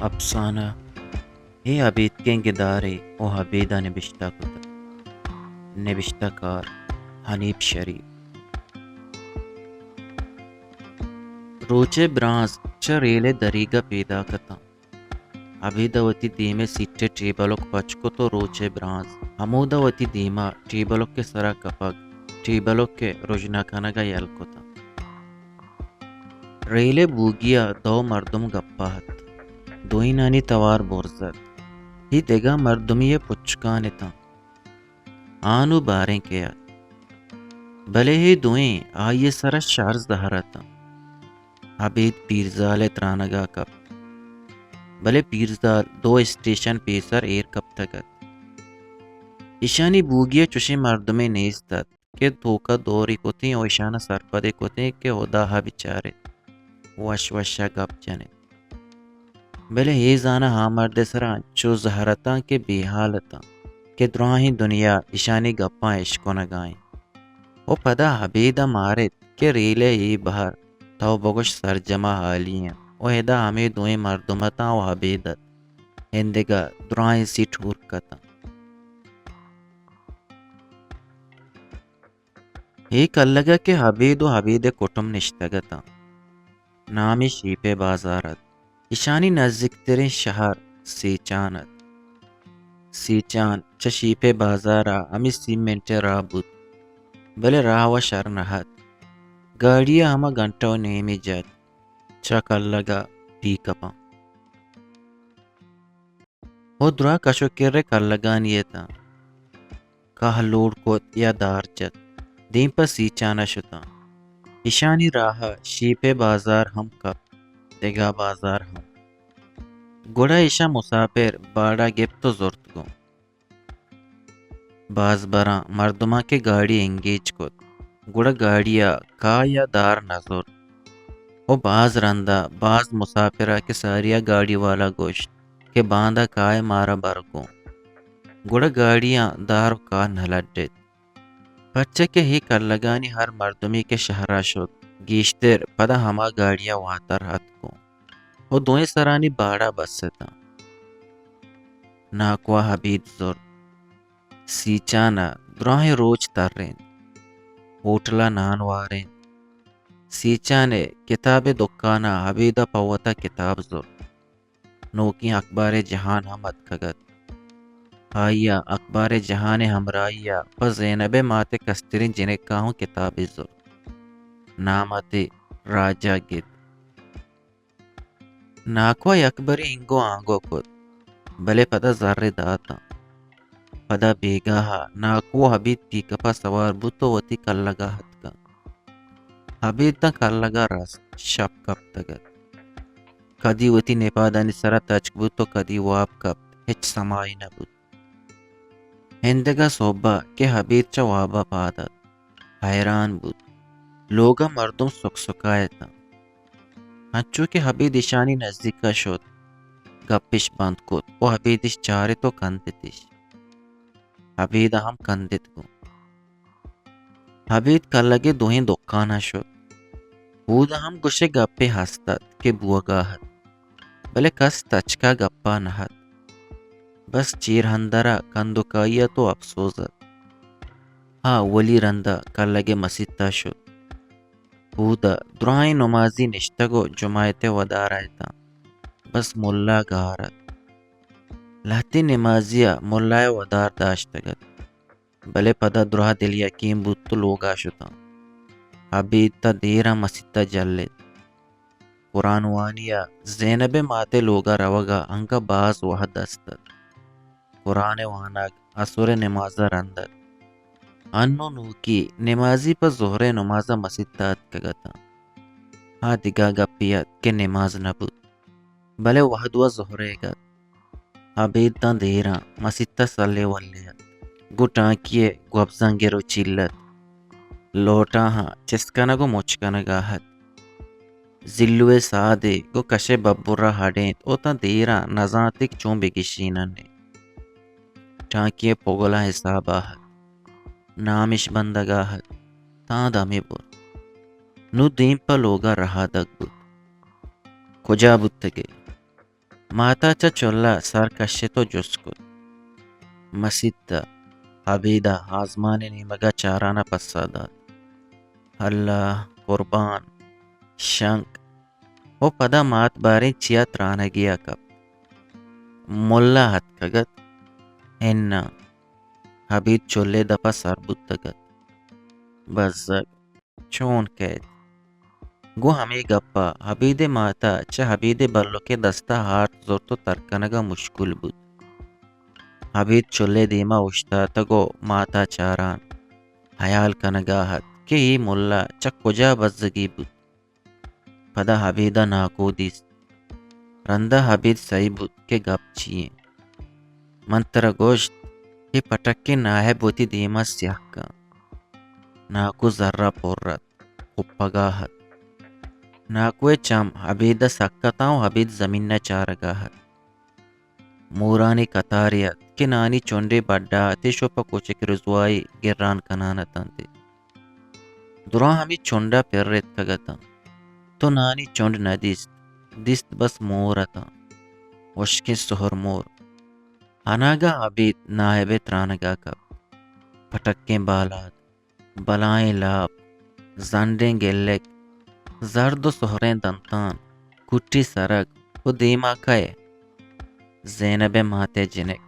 افسانہ، اے ابیتکیں گدارے ءُ ابید ءَ نبشتہ کتگ۔ نبشتہ کار، حنیف شریف۔ روچ ءِ برانز چہ ریل ءِ دریگ ءَ پیداک اتاں۔ ابید ءَ وتی دیم ءِ سیٹ ءِ ٹیبلک پچ کت ءُ روچ ءِ برانز ہمود ءَ وتی دیم ءَ ٹیبلک ءِ سر ءَ کپگ، ٹیبلک ءِ رژنا کنگ ءَ یل کتاں۔ ریل ءِ بوگی ءَ دو مردم گپ ءَ ات۔ دوئینانی توار برز ات۔ اے دگہ مردمے ءِ پچکان اتاں۔ آ نوں باریں کئے ات۔ بلے اے دوئیں آئی ءِ سر ءَ شر زہر اتاں۔ ابید پیرزال ءِ ترانگ ءَ کپت۔ بلے پیرزال دو اسٹیشن پیسر ایر کپتگ ات۔ ایشانی بوگی ءَ چشیں مردمے نیست ات کہ توک ءَ دورے کتیں ءُ ایشان ءَ سرپدے کتیں کہ ہدا ءَ بچار ایت، وش وش ءَ گپ جن ایت۔ بلے اے زاناں آ مرد ءِ سر ءَ انچو زہر اتاں کہ بے ہال اتاں کہ دراہیں دنیا ایشانی گپاں اشکنگ ءَ انت۔ ءُ پدا ابید ءَ مارت کہ ریل ءِ اے بہر تو بگوش سرجم ءَ ہالی انت ءُ ادا ہمے دوئیں مردم اتاں ءُ ابید ات۔ ایندگہ دراہیں سیٹ ہورک اتاں۔ اے کلگ ءَ کہ ابید ءُ ابید ءِ کٹم نشتگ اتاں۔ نامی شیپ ءِ بازار ات۔ ایشانی نزیکتریں شہر سیچان ات۔ سیچان چہ شیپ ءِ بازار ءَ ہمے سی منٹ ءِ راہ بوت، بلے راہ وَ شر نہ ات۔ گاڑی ءَ ہما گھنٹہ ءُ نیمے جت چہ کلگ ءَ پیک اپاں۔ ءُ دراہ کش ءُ کر ءِ کلگانی اتاں۔ کاہ لوڈ کت یا دار جت، دیم پہ سیچان ءَ شتاں۔ ایشانی راہ ءَ شیپ ءِ بازار ہم کپت، دگہ بازار ہم۔ گڑا ایشاں مساپر باڑہ گپت ءُ زرت گوں۔ باز براں مردماں کہ گاڑی انگیج کت، گڑا گاڑی ءَ کاہ یا دار نہ زرت۔ ءُ باز رند ءَ باز مساپر ءَ کہ ساری ءَ گاڑی والا گوشت کہ باندا کاہ ءَ مارا بر گوں۔ گڑا گاڑیاں دار ءُ کاہ نہ لڈت۔ پرچا کہ اے کلگانی ہر مردمے کہ شہر ءَ شت، گیشتر پدا ہما گاڑی ءَ واتر اتک گوں۔ ءُ دوئیں سرانی باڑہ بس اتاں۔ ناکو ءَ ابید زرت۔ سیچان ءَ دراہیں روچ ترینت۔ ہوٹل ءَ نان وارینت۔ سیچان ءِ کتاب ءِ دکان ءَ ابید ءَ پہ وت ءَ کتاب زرت۔ نوکیں اخبار ءِ جہان ہم اتکگ ات۔ آئی ءَ اخبار ءِ جہان ءِ ہمراہی ءَ پہ زینب ءِ مات ءِ کستریں جنک ءَ ہوں کتابے زرت۔ نام ات ئے راجہ گد۔ ناکو ءَ یکبرے اینگو آنگو کت، بلے پدا زر ئے داتاں۔ پدا بیگاہ ءَ ناکو ءُ ابید پیک اپ ءَ سوار بوت ءُ وتی کلگ ءَ اتکاں۔ ابید تاں کلگ ءَ رست، شپ کپتگ ات۔ کدی وتی نپادانی سر ءَ تچک بوت ءُ کدی واب کپت، ہچ سمائی نہ بوت۔ ایندگہ سہب ءَ کہ ابید چہ واب ءَ پاد ات، حیران بوت۔ لوگ ءَ مردم سک سکا اتاں۔ انچو کہ ابید ایشانی نزیک ءَ شت، گپش بند کت ءُ ابیدش چارت ءُ کندتش۔ ابید ءَ ہم کندت گوں۔ ابید کلگ ءِ دوئیں دکان ءَ شت۔ اود ءَ ہم گوشئے گپے ہست ات کہ بوگ ءَ ات، بلے کس تچک ءَ گپ ءَ نہ ات۔ بس چیر اندر ءَ کندکائی ات ءُ اپسوز ات۔ آ اولی رند ءَ کلگ ءِ مسیت ءَ شت۔ اود ءَ دراہیں نمازی نشتگ ءُ جماعت ءِ ودار ءَ اتاں۔ بس ملا گار ات۔ لہتے نمازی ءَ ملا ءِ ودار داشتگ ات۔ بلے پدا دراہ دل یکیں بوت ءُ لوگ ءَ شتاں۔ ابید تاں دیر ءَ مسیت ءَ جلت۔ قرآن وانی ءَ زینب ءِ مات ءِ لوگ ءَ روگ ءَ انگہ باز وہد است ات۔ قرآن ءِ وانگ عصر ءِ نماز ءَ رند ات۔ انوں نوکی نمازی پہ ظہر ءِ نماز ءَ مسیت ءَ اتکگ اتاں۔ آ دگہ گپے ات کہ نماز نہ بوت۔ بلے وہد ءَ ظہر ئیگ ات۔ ابید تاں دیراں مسیت ءَ سلے ولے ات۔ گوں ٹانکی ءِ گوبزاں گر ءُ چیل ات۔ لوٹاہاں چست کنگ ءُ مچ کنگ ءَ ات۔ زلو ءِ سادے گوں کش ءِ ببر ءَ ہڈینت ءُ تاں دیراں نزانت کہ چون بگیشینن ئے۔ ٹانکی ءِ پگلاں حساب ءَ ات۔ نامش بندگ ءَ ات۔ تاں دمے برت۔ نوں دیم پہ لوگ ءَ رہادگ بوت۔ کجا بوتگ ئے؟ مات ءَ چہ چل ءَ سر کشت ءُ جست کت۔ مسیت ءَ ابید ءَ آزمان ءِ نیمگ ءَ چاران ءَ پسہ دات، اللہ، قربان، شنک۔ ءُ پدا مات باریں چیا ترانگی ءَ کپت۔ ملا اتکگ ات؟ اناں۔ ابید چل ءِ دپ ءَ سر بوتگ ات۔ بزگ، چون کئیت؟ گوں ہمے گپ ءَ ابید ءِ مات ءَ چہ ابید ءِ بلک ءِ دست ءَ آرت زرت ءُ تر کنگ ءَ مشکل بوت۔ ابید چل ءِ دیم ءَ اوشتاتگ ءُ مات ءَ چاران ہیال کنگ ءَ ات کہ اے ملا چہ کجا بزگی بوت۔ پدا ابید ءَ ناکو دیست۔ رند ءَ ابید سہی بوت کہ گپ چی انت۔ من ترا گوشت، اے پٹکیں ناہب وتی دیم ءَ سیاہ کن۔ ناکو زر ءَ پر ات، کپگ ءَ ات۔ ناکو ءِ چم ابید ءَ سک اتاں ءُ ابید زمین ءَ چارگ ءَ ات۔ مورانی کتارے ات کہ نانی چنڈے بڈ ءَ ات ءُ شپ ءَ کوچک رزوائی گران کنان اتنت۔ دراہ ہمے چنڈ ءَ پر اتکگ اتاں۔ تو نانی چنڈ نہ دیست، دیست بس مور اتاں۔ ہشکیں سہر مور۔ اناگہ ابید نائب ءِ ترانگ ءَ کپت۔ پٹکیں بالاد، بلائیں لاپ، زنڈیں گلک، زرد ءُ سہریں دنتان، کٹی سرگ ءُ دیما کئے؟ زینب ءِ مات ءِ جنک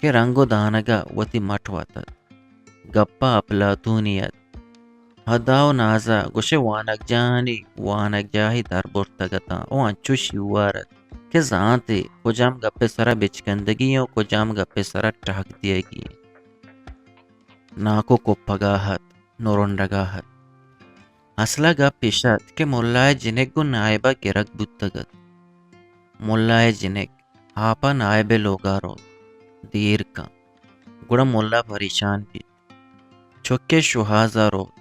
کہ رنگ ءُ دانگ ءَ وتی مٹ وت ات۔ گپ ءَ اپلاتونی ات۔ ہدا ءُ ناز ءَ گوشئے وانگجاہانی وانگجاہے در برتگ اتاں ءُ انچو شیوار ات کہ زانت ئے کجام گپ ءِ سرا بچکندگی ایں ءُ کجام گپ ءِ سرا ٹہک دیگی ایں۔ ناکو کپگ ءَ ات، نرنڈگ ءَ ات۔ اصل ءَ گپ ایش ات کہ ملا ءِ جنک گوں نائب ءَ گرگ بوتگ ات۔ ملا ءِ جنک آپ ءَ نائب ءِ لوگ ءَ روت، دیر کن، گڑا ملا پریشان بیت۔ چک ءِ شوہاز ءَ روت،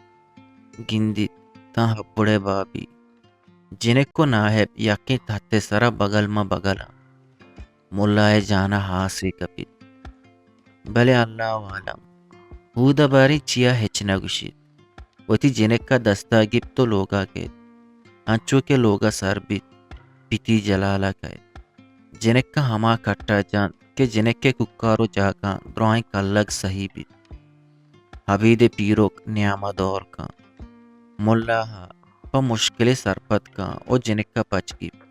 گندیت، تاں ہبڑ ءِ بابی۔ جنک ءُ نائب یکیں تھت ءِ سرا بگل ماں بگل اَنت۔ ملا ءِ جان ءَ ہاسے کپیت۔ بلے اللہ عالم، ہود ءَ باریں چیا ہچ نہ گوشیت۔ وتی جنک ءَ دست ءَ گپت ءُ لوگ ءَ کیت۔ انچو کہ لوگ ءَ سر بیت، پتی جلال ءَ کئیت۔ جنک ءَ ہما کٹ ءَ جنت کہ جنک ءِ کوکار ءُ جاگہاں درائیں کلگ سہی بیت۔ ابید ءِ پیرک نیام ءَ دور کن۔ ملا ءَ پہ مشکلے سرپد کن ءُ جنک ءَ پچ گیپت۔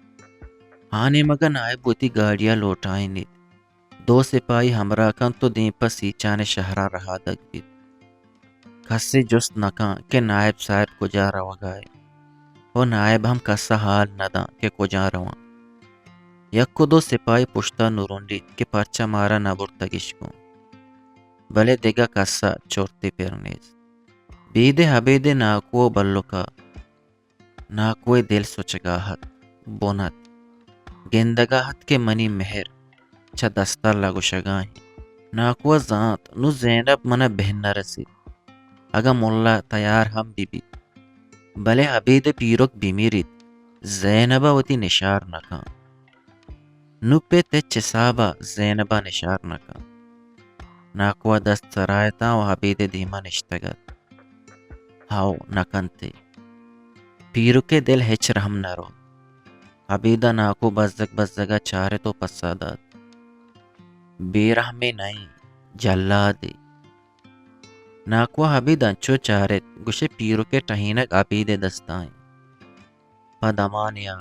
آ نیمگ ءَ نائب وتی گاڑی ءَ لوٹائینیت۔ دو سپاہی ہمراہ کنت ءُ دیم پہ سیچان ءِ شہر ءَ رہادگ بیت۔ کسے جست نہ کن کہ نائب صاحب کجا روگ ءَ اِنت ءُ نائب ہم کس ءَ ہال نہ دنت کہ کجا رواں۔ یک ءُ دو سپاہی پشت ءَ نرنڈیت کہ پرچا مارا نہ برتگ اِش گوں۔ بلے دگہ کس ءَ چرتے پر نیست۔ بید ءِ ابید ءِ ناکو ءُ بلک ءَ ناکو ءِ دل سچگ ءَ اَت، بن اَت۔ گندگ ءَ اَت کہ منی مہر چہ دست ءَ لگوشگ ءَ اِنت۔ ناکو ءَ زانت، نوں زینب من ءَ بہ نہ رسیت۔ اگاں ملا تیار ہم بہ بیت، بلے ابید ءِ پیرک بہ میریت، زینب ءَ وتی نشار نہ کنت۔ نوں پت ہچ حساب ءَ زینب ءَ نشار نہ کنت۔ ناکو ءَ دست سرا اِتاں ءُ ابید ءِ دیم ءَ نشتگ اَت۔ ہئو، نہ کنت ئے۔ پیرک ءِ دل ہچ رحم نہ روت۔ ابید ءَ ناکو بزگ بزگ ءَ چارت ءُ پسہ دات، بے رحمے نہ ایں، جلادے۔ ناکو ءَ ابید انچو چارت، گوشئے پیرک ءِ ٹہینگ ابید ءِ دست ءَ اِنت۔ پہ دمانے ءَ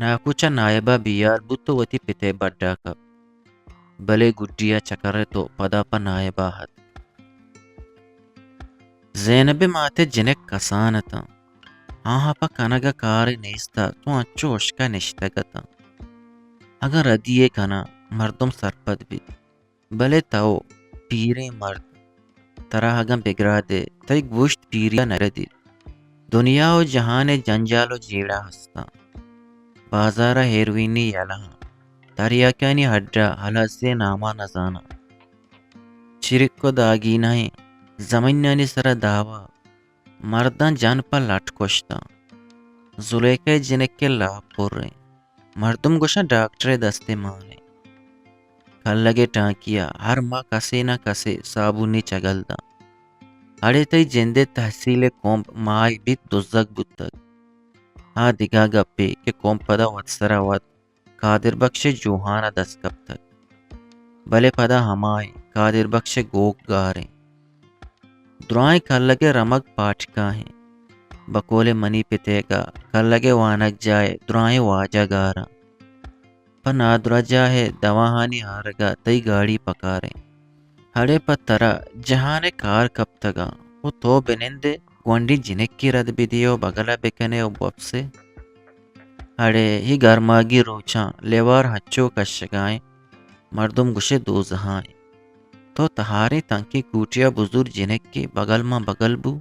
ناکو چہ نائب ءَ بیال بوت ءُ وتی پت ءِ بڈ ءَ کپت۔ بلے گڈی ءَ چکرت ءُ پدا پہ نائب ءَ اَت۔ زینب ءِ مات ءِ جنک کسان اِتاں۔ آہاں پہ کنگ ءَ کارے نیست اَت ءُ انچو ہشک ءَ نشتگ اِتاں۔ اگاں ردی یے کناں، مردم سرپد بیت۔ بلے تو پیریں مرد، ترا اگاں بگرادے، تئی گوشت پیری ءَ نہ ردیت۔ دنیا ءُ جہان ءِ جنجال ءُ جیڑہ ہستاں۔ بازار ءَ ہیروئینی یلہاں، تریاکانی ہڈ ءَ ہلاسی ءِ نام ءَ نہ زاناں۔ چرک ءُ داگینہ ایں، زمینانی سرا دعوا، مرداں جن پہ لٹ کشتاں۔ زلیخا ءِ جنک ءِ لاپ پر ایں۔ مردم گوشاں ڈاکٹر ءِ دست ءَ مان ایں۔ کلگ ءِ ٹانکی ءَ ہر ماہ کسے نہ کسے صابونی چگل داں۔ اڑے تئی جند ءِ تحصیل ءِ کمب ماہے بیت دزگ بوتگ۔ آ دگہ گپے کہ کمب پدا وت سرا وت قادر بخش ءِ جوہان ءَ دست کپتگ، بلے پدا ہمائیں قادر بخش ءِ گوک گاریں۔ درائیں کلگ ءِ رمگ پاٹکاہیں۔ بقول منی پتیگ ءَ کلگ ءِ وانگجاہ ءِ درائیں واجہ گاراں۔ پہ نادراہجاہ ءِ دواہانی آرگ ءَ تئی گاڑی پکاریں۔ اڑے پہ ترا جہان ءِ کار کپتگاں و تو بنندے گونڈیں جنکے رد بدے و بگل ءَ بکنے و بوپسے۔ اڑے اے گرماگی روچاں لیوار ہنچو کشگائیں، مردم گوشے دوزہائیں۔ تو تہاریں تنکیں کوٹی ءَ بزور جنکے بگل ماں بگل بو۔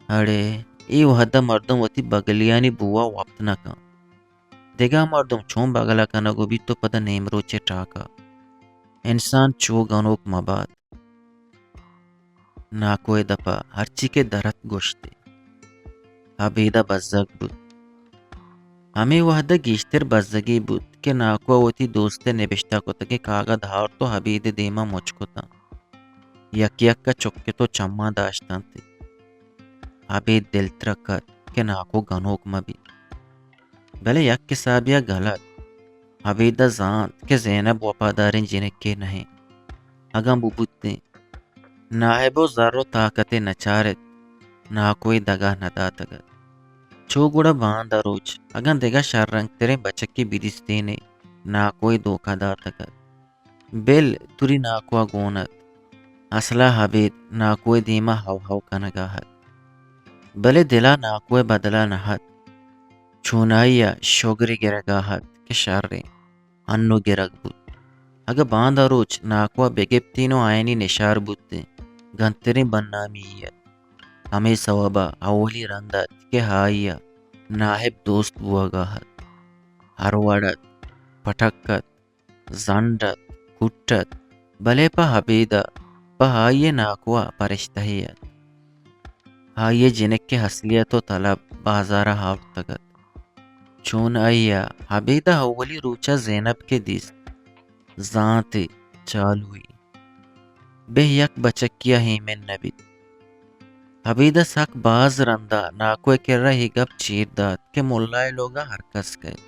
اڑے اے وہد ءَ مردم وتی بگلیانی بو ءَ وپت نہ کن۔ دگہ مردم چون بگل ءَ کنگ ءَ بیت و پدا نیمروچ ءِ ٹاک ءَ۔ انسان چو گنوک مبات۔ ناکو ءِ دپ ءَ ہرچی کہ در ات گوشت ئے۔ ابید ءَ بزگ بوت۔ ہمے وہد ءَ گیشتر بزگی بوت کہ ناکو ءَ وتی دوست ءِ نبشتہ کتگیں کاگد آورت و ابید ءِ دیم ءَ مچ کتاں۔ یک یک ءَ چکت و چماں داشت انت۔ ابید دل ترکت کہ ناکو گنوک مہ بیت۔ بلے یک حسابے ءَ گل ات۔ ابید ءَ زانت کہ زینب وپاداریں جنکے نہ انت۔ اگاں ببوتیں، ناہب و زر و طاقت ءَ نچارت، ناکو ءَ دگہ نداتگ ات۔ چو گڑا باندا روچ، اگاں دگہ شررنگتریں بچکے بدیستین ئے، ناکو ءَ دھوکہ داتگ ات۔ بل توری ناکو ءَ گون ات۔ اصلا ابید ناکو ءِ دیم ءَ ہو ہو کنگ ءَ ات۔ بلے دل ءَ ناکو ءِ بدل ءَ نہ ات۔ چونائی ءَ شگرے گرگ ءَ ات کہ شریں، انوں گرگ بوت۔ اگاں باندا روچ ناکو ءَ بگپتین و آیانی نشار بوتیں، گنتریں بدنامی یے ات۔ ہمے سوب ءَ اولی رند ات کہ آئی ءَ ناہب دوست بوگ ءَ ات۔ ہر وڑ ات، پٹک ات، زنڈ ات، کٹ ات، بلے پہ ابید ءَ، پہ آئی ءِ ناکو ءَ پرشتہے ات۔ آئی ءِ جنک ءِ اصلیت و طلب بازار ءَ آورتگ ات۔ چونائی ءَ ابید ءَ اولی روچ ءَ زینب کہ دیست، زانت ئے چالوئی۔ بہ یک بچکی ءَ ایمن نہ بیت۔ ابید ءَ سک باز رند ءَ ناکو ءِ کرا اے گپ چیر دات کہ ملا ءِ لوگ ءَ ہرکس کئیت۔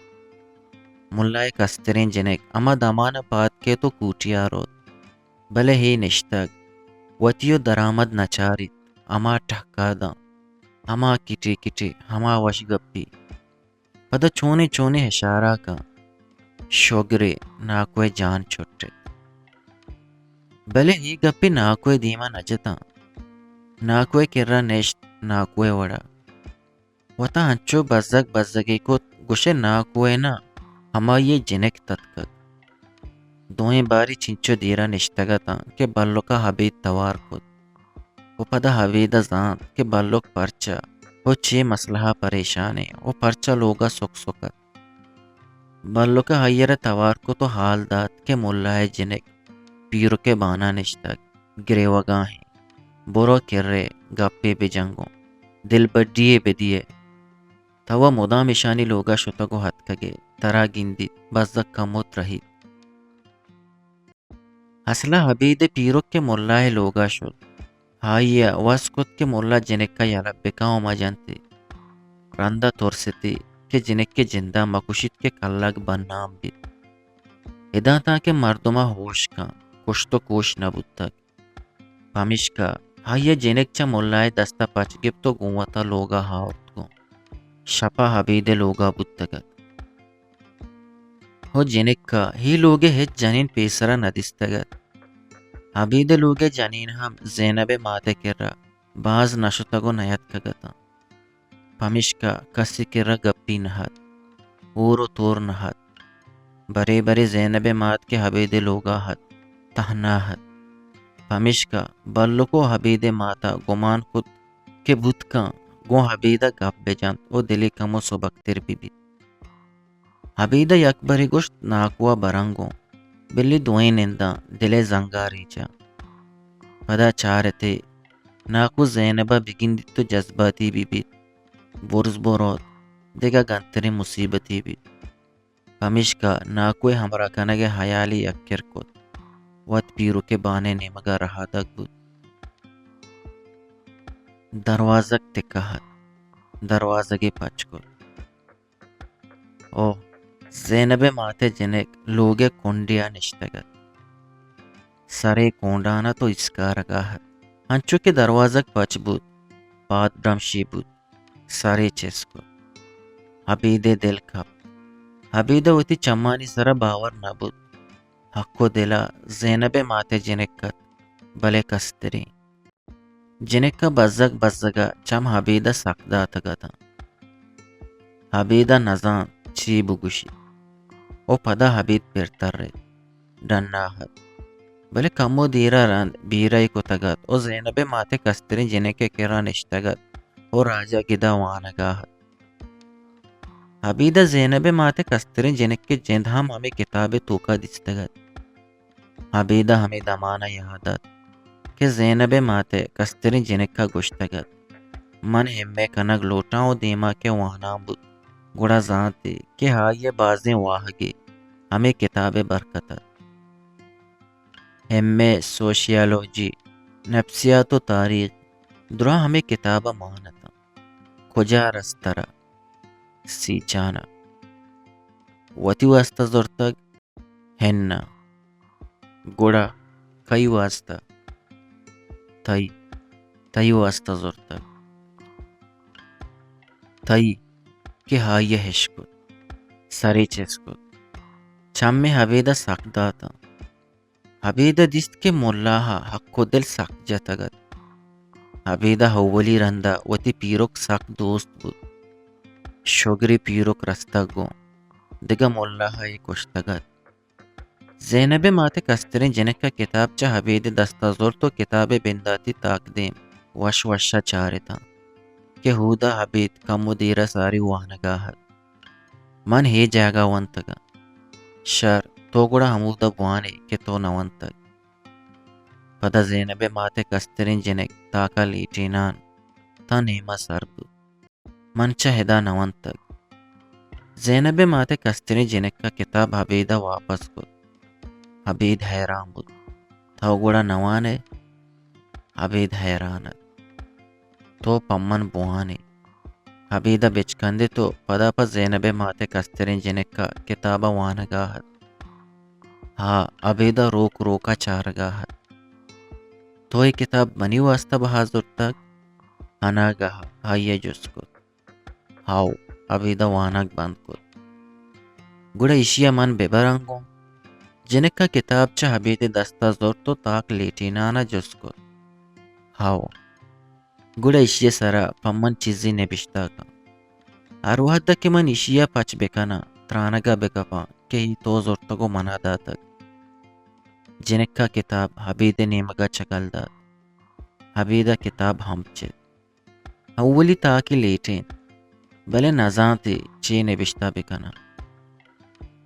ملا ءِ کستریں جنک ہما دمان ءَ پاد کیت و کوٹی ءَ روت۔ بلے اے نشتگ، وتی و درآمد نچاریت، ہما ٹہکا داں، ہما کٹے کٹے، ہما وش گپی۔ پدا چونیں چونیں اشارہ کن، شگرے ناکو ءِ جان چٹت۔ بلے اے گپے ناکو ءِ دیم ءَ نہ جتاں۔ ناکو ءِ کرا نشت، ناکو ءِ وڑا وت ءَ انچو بزگ بزگے کت، گوشئے ناکو ءِ ناں، ہمائی ءِ جنک تتکگ۔ دوئیں باری چنچو دیر ءَ نشتگ اتاں کہ بلک ءَ ابید توار کت و پدا ابید ءَ زانت کہ بلک پرچا و چے مسئلہ ءَ پریشان انت و پرچا لوگ ءَ سک سک ات۔ بلک ءَ آئی ءَ را توار کت و حال دات کہ ملا ءِ جنک پیرک ءِ بان ءَ نشتگ، گریوگا انت۔ برو کرے گپے بجن گوں، دلبڈی یے بدئے۔ تو وا مدام اشانی لوگ ءَ شتگ و اتکگ ئے، ترا گندیت، بزگ کمو ترہیت۔ اصلا ابید ءِ پیرک کہ ملا ءِ لوگ ءَ شت، آئی ءَ وس کت کہ ملا جنک ءَ یلہ بکن و مجنت ئے۔ رند ءَ ترست ئے کہ جنک ءِ جند ءَ مکشیت کہ کلگ بدنام بیت۔ ادا تاں کہ مردم ءَ ہوش کن، کشت و کوش نہ بوتگ۔ پمیشکا آئی ءَ جنک چہ ملا ءِ دست ءَ پچ گپت و گوں وت ءَ لوگ ءَ آورت گوں۔ شپ ءَ ابید ءِ لوگ ءَ بوتگ ات۔ ہو جنک ءَ اے لوگ ءِ ہچ جنین پیسر ءَ نہ دیستگ ات۔ ابید ءِ لوگ ءِ جنین ہم زینب ءِ مات ءِ کرا باز نہ شتگ و نیاتکگ اتاں۔ پمیشکا کسی کرا گپی نہ ات، ہور و تور نہ ات۔ برے برے زینب ءِ مات کہ ابید ءِ لوگ ءَ ات، تہنا ات۔ پمیشکا بلک و ابید ءِ مات ءَ گمان کت کہ بوت کن گوں ابید ءَ گپ بجنت و دلے کمو سبکتر بہ بیت۔ ابید ءَ یکبرے گوشت، ناکو ءَ برن گوں، بلے دوئیں ننداں، دل ءِ زنگ ءَ ریچاں۔ پدا چارت ئے ناکو زینب ءَ بگندیت و جذباتی بہ بیت، برز بروت، دگہ گنتریں مصیبتے بیت۔ پمیشکا ناکو ءِ ہمراہ کنگ ءِ ہیالے یک کر کت، وت پیرک ءِ بان ءِ نیمگ ءَ رہادگ بوت۔ دروازگ تکہ ات، دروازگ ءَ پچ کت۔ او زینب ءِ مات ءِ جنک لوگ ءِ کنڈے ءَ نشتگ ات۔ سر ئے کونڈان ات ءُ اسکارگ ءَ ات۔ انچو کہ دروازگ پچ بوت، پاد ڈمشی بوت، سر ئے چست کت۔ ابید ءِ دل کپت۔ ابید ءَ وتی چمانی سر ءَ باور نہ بوت۔ حق ءُ دل ءَ زینب ءِ مات ءِ جنک ات، بلے کستریں۔ جنک ءَ بزگ بزگ ءَ چم ابید ءَ سک داتگ اتاں۔ ابید ءَ نزانت چی بگوشی ءُ پدا ابید پر ترت، ڈن ءَ ات۔ بلے کمو دیر ءَ رند بیرہ ئے کتگ ات ءُ زینب ءِ مات ءِ کستریں جنک ءِ کرا نشتگ ات ءُ راج ءَ گد ءَ وانگ ءَ ات۔ ابید ءَ زینب ءِ مات ءِ کستریں جنک ءِ جند ہم ہمے کتاب ءِ توک ءَ دیستگ ات۔ ابید ءَ ہمے دمان ءَ یات ات کہ زینب ءِ مات ءِ کستریں جنک ءَ گوشتگ ات، من ایم اے کنگ لوٹاں ءُ دیما کہ وانان بوت، گڑا زانت ئے کہ آئی ءِ بازیں واہگے ہمے کتاب ءِ برکت ات۔ ایم اے سوشیالوجی، نفسیات ءُ تاریخ، دراہ ہمے کتاب ءَ مان اتاں۔ کجا رست ترا؟ سیچان ءَ۔ وتی واستا زرتگ؟ ہنا۔ گڑا کئی واستا؟ تئی، تئی واستا زرتگ۔ تئی کہ آئی ءَ اشکت، سرے چست کت۔ چمے ابید ءَ سک داتاں۔ ابید ءَ دیست کہ ملا ءَ حق ءُ دل سک جتگ ات۔ ابید ءَ اولی رند ءَ وتی پیرک سک دوست بوت۔ شگری پیرک رستگ گوں دگہ ملا ءَ اے کشتگ ات۔ زینب ءِ مات ءِ کستریں جنک ءَ کتاب چہ ابید ءِ دست ءَ زرت ءُ کتاب ءِ بنداتی تاک دیم وش وش ءَ چارتاں کہ ہودا ابید کمو دیر ءَ ساری وانگ ءَ ات۔ من اے جاگہ ءَ ونتگ آں۔ شر، تو گڑا ہمودا بوان ئے کہ تو نہ ونتگ۔ پدا زینب ءِ مات ءِ کستریں جنک تاک ءَ لیٹینان تاں نیم ءَ سر بوت۔ من چہ ادا نہ ونتگ۔ زینب ءِ مات ءِ کستریں جنک ءَ کتاب ابید ءَ واپس کت۔ ابید حیران بوت۔ تو گڑا نہ وان ئے؟ ابید حیران ات۔ تو پہ من بوان ئے۔ ابید ءَ بچکندت ءُ پدا پہ زینب ءِ مات ءِ کستریں جنک ءَ کتاب ءَ وانگ ءَ ات۔ ہا، ابید ءَ روک روک ءَ چارگ ءَ ات۔ تو اے کتاب منی واستا بہا زرتگ؟ اناگہ آئی ءَ جست کت۔ ہاؤ، ابید ءَ وانگ بند کت۔ گڑا ایشی ءَ من بہ براں گوں؟ جنک ءَ کتاب چہ ابید ءِ دست ءَ زرت ءُ تاک لیٹینان ءَ جست کت۔ ہاؤ۔ گڑا ایشی ءِ سرا پہ من چیزے نبشتہ کن۔ ہر وہد ءَ کہ من ایشی ءَ پچ بہ کناں، ترانگ ءَ بہ کپاں کہ اے تو زرتگ ءُ من ءَ داتگ۔ جنک ءَ کتاب ابید ءِ نیمگ ءَ چگل دات۔ ابید ءَ کتاب ہمپ جت۔ اولی تاکے لیٹینت، بلے نزانت ئے چے نبشتہ بہ کناں۔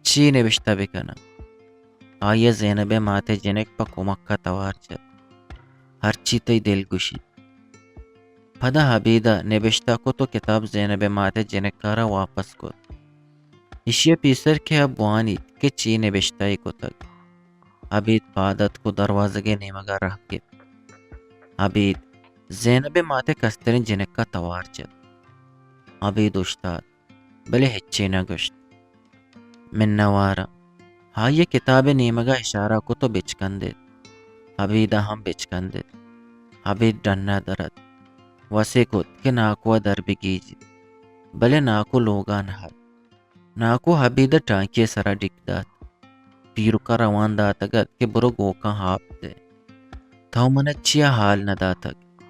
چے نبشتہ بہ کناں؟ آئی ءَ زینب ءِ مات ءِ جنک پہ کمک ءَ توار جت۔ ہرچی تئی دل گوشیت۔ پدا ابید ءَ نبشتہ کت ءُ کتاب زینب ءِ مات ءِ جنک ءَ را واپس کت۔ ایشی ءَ پیسر کہ آ بوانیت کہ چے نبشتہ ئے کتگ۔ ابید پاد اتک ءُ دروازگ ءِ نیمگ ءَ راہ گپت۔ ابید زینب ءِ مات ءِ کستریں جنک ءَ توار جت۔ ابید اوشتات، بلے ہچے نہ گوشت۔ منوار آں۔ آئی ءَ کتاب ءِ نیمگ ءَ اشارہ کت ءُ بچکندت۔ ابید ءَ ہم بچکندت۔ ابید ڈن ءَ در اتک۔ وسے کت کہ ناکو ءَ در بگیجیت۔ بلے ناکو لوگ ءَ نہ ات۔ ناکو ابید ءَ ٹانکی ءِ سرا ڈیک دات۔ پیرک ءَ روان داتگ ات کہ برو گوکاں آپ دئے۔ تو من ءَ چیا حال نہ داتگ؟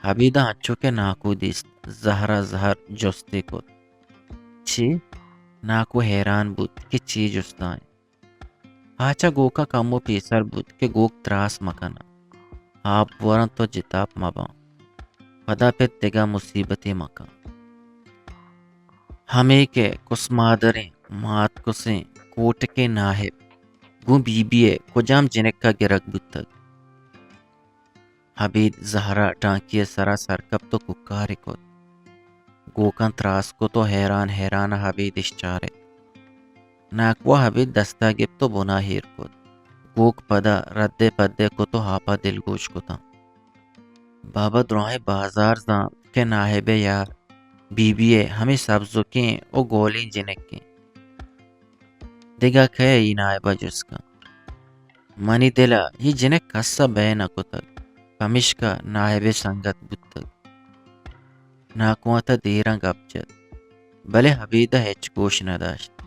ابید ءَ انچو کہ ناکو دیست، زہر ءَ زہر جستے کت۔ چے؟ ناکو حیران بوت کہ چے جستاں۔ آ چہ گوک ءَ کمو پیسر بوت کہ گوک تراس مہ کناں، آپ بورنت ءُ جتاپ مہ باں، پدا پت دگہ مصیبتے مہ کن۔ ہمے کہ کسمادریں ماتکسیں کوٹکیں ناہب گوں بی بی ءِ کجام جنک ءَ گرگ بوتگ؟ ابید زہر ءَ ٹانکی ءِ سرا سر کپت ءُ کوکارے کت۔ گوکاں تراس کت ءُ حیران حیران ءَ ابید اش چارت۔ ناکو ءَ ابید دست ءَ گپت ءُ بن ءَ ایر کت۔ گوک پدا رد ءِ پد ءَ کت ءُ آپ ءَ دلگوش کتاں۔ بابا، دراہیں بازار زانت کہ ناہب ءِ یار بی بی ءِ ہمے سبزکیں ءُ گولیں جنکیں۔ دگہ کئے اے نائب ءَ جست کنت؟ منی دل ءَ اے جنک کس ءَ بئے نہ کتگ، پمیشکا نائب ءِ سنگت بوتگ۔ ناکو ءَ تہ دیراں گپ جت، بلے ابید ءَ ہچ گوش نہ داشت۔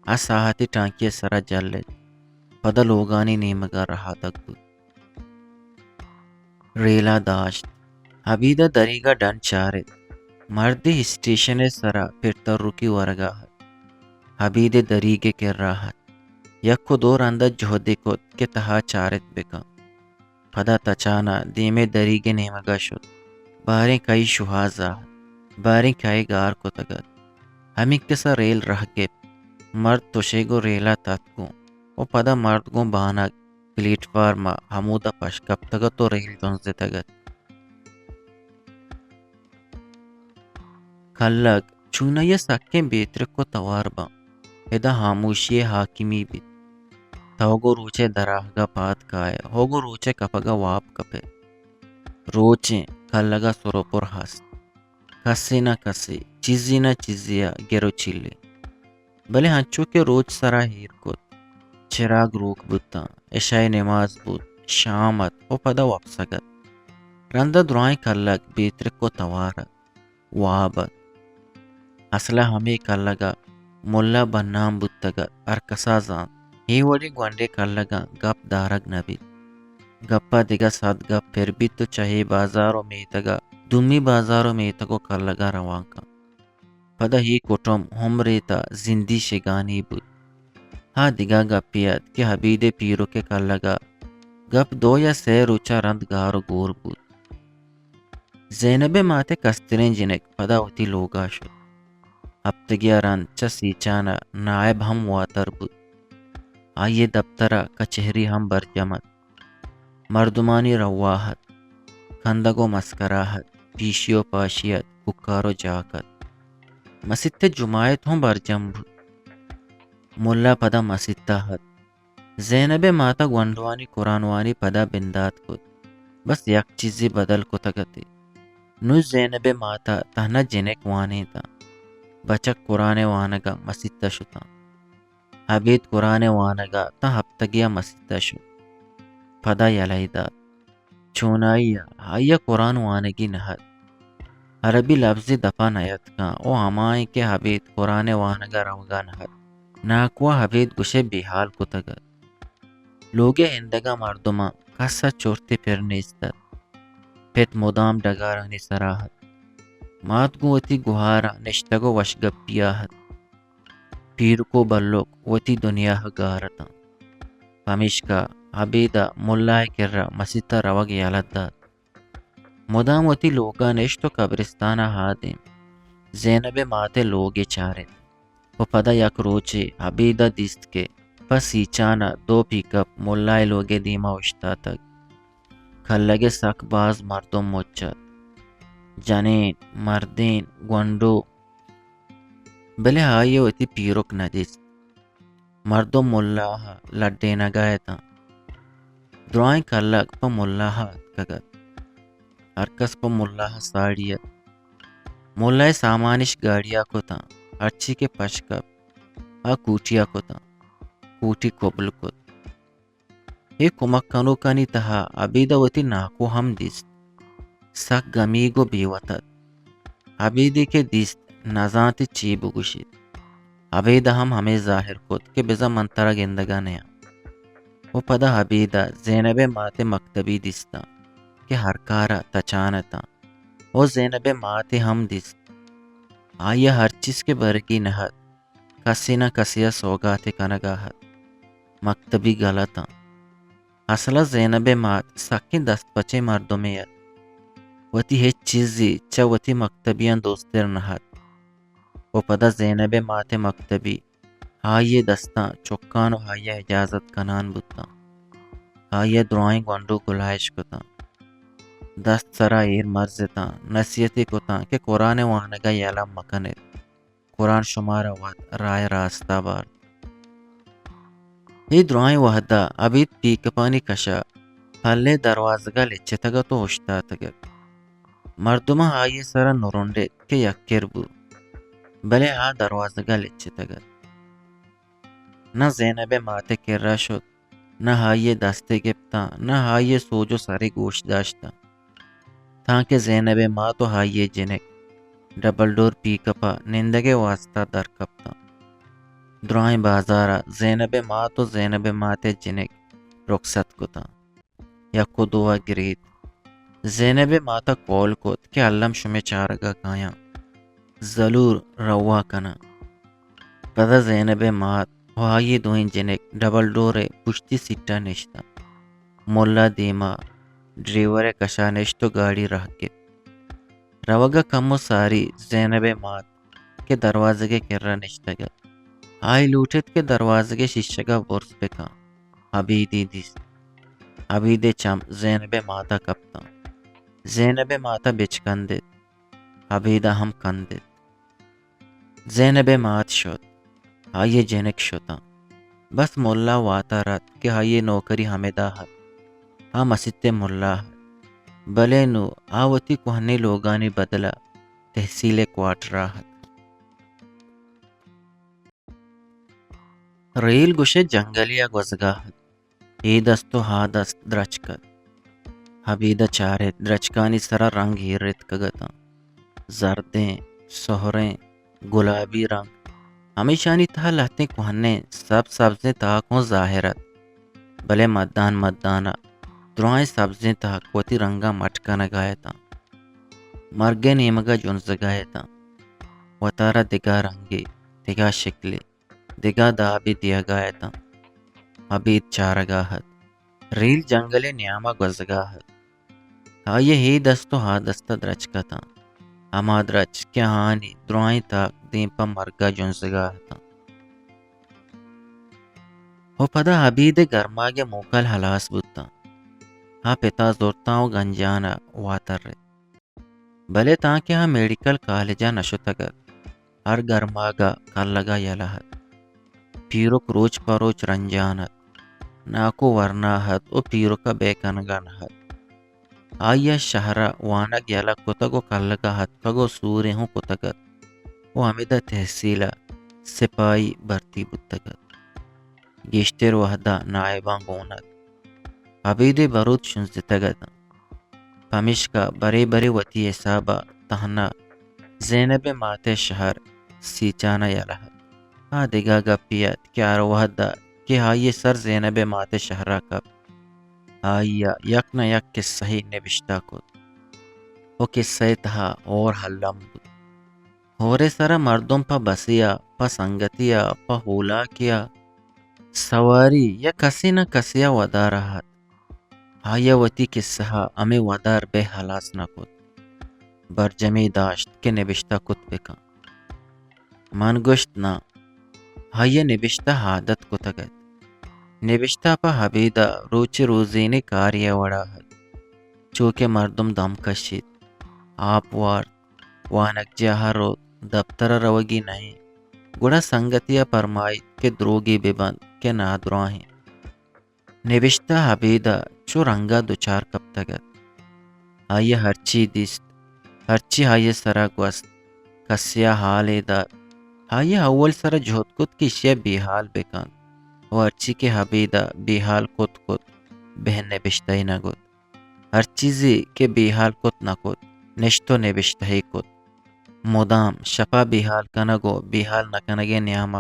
آ ساہتے ٹانکی ءِ سرا جل ات، پدا لوگانی نیمگ ءَ رہادگ بوت۔ ریل ءَ داشت۔ ابید ءَ دریگ ءَ ڈن چارت۔ مردے اسٹیشن ءِ سرا پر ترکی ورگ ءَ ات۔ ابید ءِ دریگ ءِ کرا ات۔ یک ءُ دو رند ءَ جہدے کت کہ تہا چارت بکن۔ پدا تچان ءَ دیم ءَ دریگ ءِ نیمگ ءَ شت۔ باریں کئی شوہاز ءَ ات، باریں کئی گار کتگ ات۔ ہمینکس ءَ ریل رہ گپت۔ مرد تشے گوں ریل ءَ تتک اوں ءُ پدا مرد گوں بانگ پلیٹ فارم ءَ ہمود ءَ پش کپتگ ات ءُ ریل جنزتگ ات۔ کلگ چونائی ءَ سکیں بے ترک ءُ توار باں۔ ادا ہاموشی ءِ حاکمی بیت۔ تو گوں روچ ءِ دراہگ ءَ پاد کائے، ہو گوں روچ ءِ کپگ ءَ واب کپئے۔ روچیں کلگ ءَ سر ءُ پر ہست۔ کسے نہ کسے، چیزے نہ چیزے ءَ گر ءُ چیلے۔ بلے انچو کہ روچ سرا ایر کت، چراگ روک بوتاں، عشاء ءِ نماز بوت، شام ات ءُ پدا وپسگ ات۔ رند ءَ درائیں کلگ بے ترک ءُ توار ات، واب ات۔ اسل ءَ ہمے کلگ ءَ ملا بنان بوتگ ات، ہرکس ءَ زانت، اے وڑیں گونڈیں کلگاں گپ دارگ نہ بیت۔ گپ ءَ دگہ سد گپ پر بیت ءُ چہ اے بازار ءُ میتگ ءَ دومی بازار ءُ میتگ ءُ کلگ ءَ روان کنت۔ پدا اے کٹم عمرے تا زندی شگانی بوت۔ ہا دگہ گپے ات کہ ابید ءِ پیرک ءِ کلگ ءَ گپ دو یا سئے روچ ءَ رند گار ءُ گور بوت۔ زینب ءِ مات ءِ کستریں جنک پدا وتی لوگ ءَ شت۔ ہپتگے ءَ رند چہ سیچان ءَ نائب ہم واتر بوت۔ آئی ءِ دپتر ءُ کچہری ہم برجم ات۔ مردمانی رواہ ات، کندگ ءُ مسکرا ات، پیشی ءُ پاشی ات، کوکار ءُ جاک ات۔ مسیت ءِ جماعت ہم برجم بوت۔ ملا پدا مسیت ءَ ات۔ زینب ءِ مات ءَ گونڈوانی قرآن وانی پدا بندات کت۔ بس یک چیزے بدل کتگ ات۔ نوں زینب ءِ مات ءَ تہنا جنک وانینتاں۔ بچک قرآن ءِ وانگ ءَ مسیت ءَ شتاں۔ ابید قرآن ءِ وانگ ءَ تاں ہپتگے ءَ مسیت ءَ شت۔ پدا یلہ ئے دات۔ چونائی ءَ آئی ءَ قرآن وانگی نہ ات۔ عربی لبزے دپ ءَ نیاتکاں ءُ ہمائیں کہ ابید قرآن ءِ وانگ ءَ روگ ءَ نہ ات۔ ناکو ءَ ابید گوشئے بے ہال کتگ ات۔ لوگ ءِ ایندگہ مردماں کس ءَ چرتے پر نیست ات۔ پت مدام ڈگارانی سرا ات۔ مات گوں وتی گہاراں نشتگ ءُ وشگپی ءَ ات۔ پیرک ءُ بلک وتی دنیا ءَ گار اتاں۔ پمیشکا ابید ءَ ملا ءِ کرا مسیت ءَ روگ یلہ دات۔ مدام وتی لوگ ءَ نشت ءُ قبرستان ءَ آدیم زینب ءِ مات ءِ لوگ ءَ چارت ءُ پدا یک روچے ابید ءَ دیست کہ پہ سیچان ءَ دو پیک اپ ملا ءِ لوگ ءِ دیم ءَ اوشتاتگ۔ کلگ ءَ سک باز مردم مچ ات۔ جنین، مردین، گونڈو، بلے آئی ءَ وتی پیرک نہ دیست۔ مردم ملا ءَ لڈینگ ءَ اتاں۔ درائیں کلگ پہ ملا ءَ اتکگ ات۔ ہرکس پہ ملا ءَ ساڑی ات۔ ملا ءِ سامان اش گاڑی ءَ کتاں۔ ہرچی کہ پش کپت، آ کوٹی ءَ کتاں۔ کوٹی کبل کت۔ اے کمک کنوکانی تہا ابید ءَ وتی ناکو ہم دیست۔ سک گمیگ ءُ بے وت ات۔ ابیدے کہ دیست، نزانت چی بگوشیت۔ ابید ءَ ہم ہمے ظاہر کت کہ بزاں من ترا گندگ ءَ نیاں۔ ءُ پدا ابید ءَ زینب ءِ مات ءِ مکتبی دیستاں کہ ہر کار ءَ تچان اتاں۔ ءُ زینب ءِ مات ءَ ہم دیست۔ آئی ءَ ہر چیز کہ برگی نہ ات، کسے نہ کسے ءَ سوگاتے کنگ ءَ ات۔ مکتبی گل اتاں۔ اسل ءَ زینب ءِ مات سکیں دست پچیں مردمے ات۔ وتی ہچ چیزے چہ وتی مکتبیاں دوستر نہ ات۔ ءُ پدا زینب ءِ مات ءِ مکتبی آئی ءِ دستاں چکان ءُ آئی ءَ اجازت کنان بوتاں۔ آئی ءَ درائیں گونڈو گلائش کتاں۔ دست سرا ایر مرزتاں، نصیحتے کتاں کہ قرآن ءِ وانگ ءَ یلہ مکن ات۔ قرآن شمارا وت راہ ءِ راست ءَ بارت۔ اے درائیں وہد ءَ ابید پیکپانی کش ءَ پل ءِ دروازگ ءَ لچتگ ات ءُ اوشتاتگ ات۔ مردماں آئی ءِ سرا نرنڈ ات کہ یکر بو، بلے آ دروازگ ءَ لچتگ ات۔ نہ زینب ءِ مات ءِ کرا شت، نہ آئی ءِ دست ءَ گپتاں، نہ آئی ءِ سوج ءُ سر ءَ گوش داشتاں۔ تانکہ زینب ءِ مات ءُ آئی ءِ جنک ڈبل ڈور پیک اپ ءَ نندگ ءِ واستا در کپتاں۔ درائیں بازار ءَ زینب ءِ مات ءُ زینب ءِ مات ءِ جنک رخصت کتاں۔ یک ءُ دو ءَ گریت۔ زینب ءِ مات ءَ کال کت کہ الم شمئے چارگ ءَ کایاں۔ زلور روا کناں۔ پدا زینب ءِ مات ءُ آئی ءِ دوئیں جنک ڈبل ڈور ءِ پشتی سیٹ ءَ نشتاں۔ ملا دیما ڈریور ءِ کش ءَ نشت ءُ گاڑی راہ گپت۔ روگ ءَ کمو ساری زینب ءِ مات کہ دروازگ ءِ کرا نشتگ ات، آئی لوٹ ات کہ دروازگ ءِ شیشگ ءَ برز بکن۔ ابیدی دیست۔ ابید ءِ چم زینب ءِ مات ءَ کپتاں۔ زینب ءِ مات ءَ بچکندت۔ ابید ءَ ہم کندت۔ زینب ءِ مات شت۔ آئی ءِ جنک شتاں۔ بس ملا واتر ات کہ آئی ءِ نوکری ہمدا ات۔ آ مسیت ءِ ملا ات۔ بلے نوں آ وتی کوہنیں لوگانی بدل ءَ تحصیل ءِ کوارٹر ءَ ات۔ ریل گوشئے جنگلے ءَ گوزگ ءَ ات۔ اے دست ءُ آ دست درچک ات۔ ابید ءَ چارت، درچکانی سرا رنگ ایر اتکگ اتاں۔ زردیں، سہریں، گلابی رنگ۔ ہمیشانی تہا لہتیں کوہنیں سبز سبزیں تاک اوں ظاہر ات۔ بلے مدان مدان ءَ درائیں سبزیں تاک وتی رنگ ءَ مٹ کنگ ءَ اتاں۔ مرگ ءِ نیمگ ءَ جنزگ ءَ اتاں۔ وتارا دگہ رنگے، دگہ شکلے، دگہ دابے دیگ ءَ اتاں۔ ابید چارگ ءَ ات۔ ریل جنگل ءِ نیام ءَ گوزگ ءَ ات۔ آئی ءِ اے دست ءُ آ دست ءَ درچک اتاں۔ ہما درچک کہ آہانی درائیں تاک دیم پہ مرگ ءَ جنزگ ءَ اتاں۔ ءُ پدا ابید ءِ گرماگ ءِ موکل ہلاس بوتاں۔ آ پت ءَ زرتاں ءُ گنجان ءَ واتر ات۔ بلے تانکہ آ میڈیکل کالج ءَ نہ شتگ ات، ہر گرماگ ءَ کلگ ءَ یلہ ات۔ پیرک روچ پہ روچ رنجان ات، ناکو ورنا ات ءُ پیرک ءَ بے کنگ ءَ نہ ات۔ آئی ءَ شہر ءَ وانگ یلہ کتگ ءُ کلگ ءَ اتکگ ءُ سورے ہوں کتگ ات ءُ ہمدا تحصیل ءَ سپاہی بھرتی بوتگ ات۔ گیشتر وہد ءَ نائباں گون ات۔ ابید ءِ بروت شنزتگ اتاں۔ پمیشکا برے برے وتی حساب ءَ تہنا زینب ءِ مات ءِ شہر سیچان ءَ یلہ ات۔ آ دگہ گپے ات کہ ہر وہد ءَ کہ آئی ءِ سر زینب ءِ مات ءِ شہر ءَ کپت، آئی ءَ یک نہ یک کسہے نبشتہ کت ءُ کسہ ءِ تہا ہور الم بوت۔ ہور ءِ سرا مردم پہ بسے ءَ، پہ سنگتے ءَ، پہ ہولاکے ءَ سواری یا کسے نہ کسے ءَ ودار ءَ ات۔ آئی ءَ وتی کسہ ءَ ہمے ودار بہ ہلاس نہ کت۔ برجمے داشت کہ نبشتہ کت بکن۔ من گوشت، ناں، آئی ءَ نبشتہ عادت کتگ ات۔ نبشتہ پہ ابید ءَ روچ روزینے کارے ءِ وڑ ءَ ات۔ چو کہ مردم دم کشیت، آپ وارت، وانگجاہ ءَ روت، دپتر ءَ روگی نہ انت، گڑا سنگتے ءَ پرمائیت کہ دروگے بہ بنت کہ نادراہ انت۔ نبشتہ ابید ءَ چو رنگ ءَ دچار کپتگ ات۔ آئی ءَ ہرچی دیست، ہرچی آئی ءِ سر ءَ گوست، کسے ءَ ہالے دات۔ آئی ءَ اول سر ءَ جہد کت کہ ایشی ءَ بے ہال بہ کنت ءُ ہرچی کہ ابید ءَ بے ہال کت کت، بہ نبشتہ ئے نہ کت۔ ہر چیزے کہ بے ہال کت نہ کت، نشت ءُ نبشتہ ئے کت۔ مدام شپ ءَ بے ہال کنگ ءُ بے ہال نہ کنگ ءِ نیام ءَ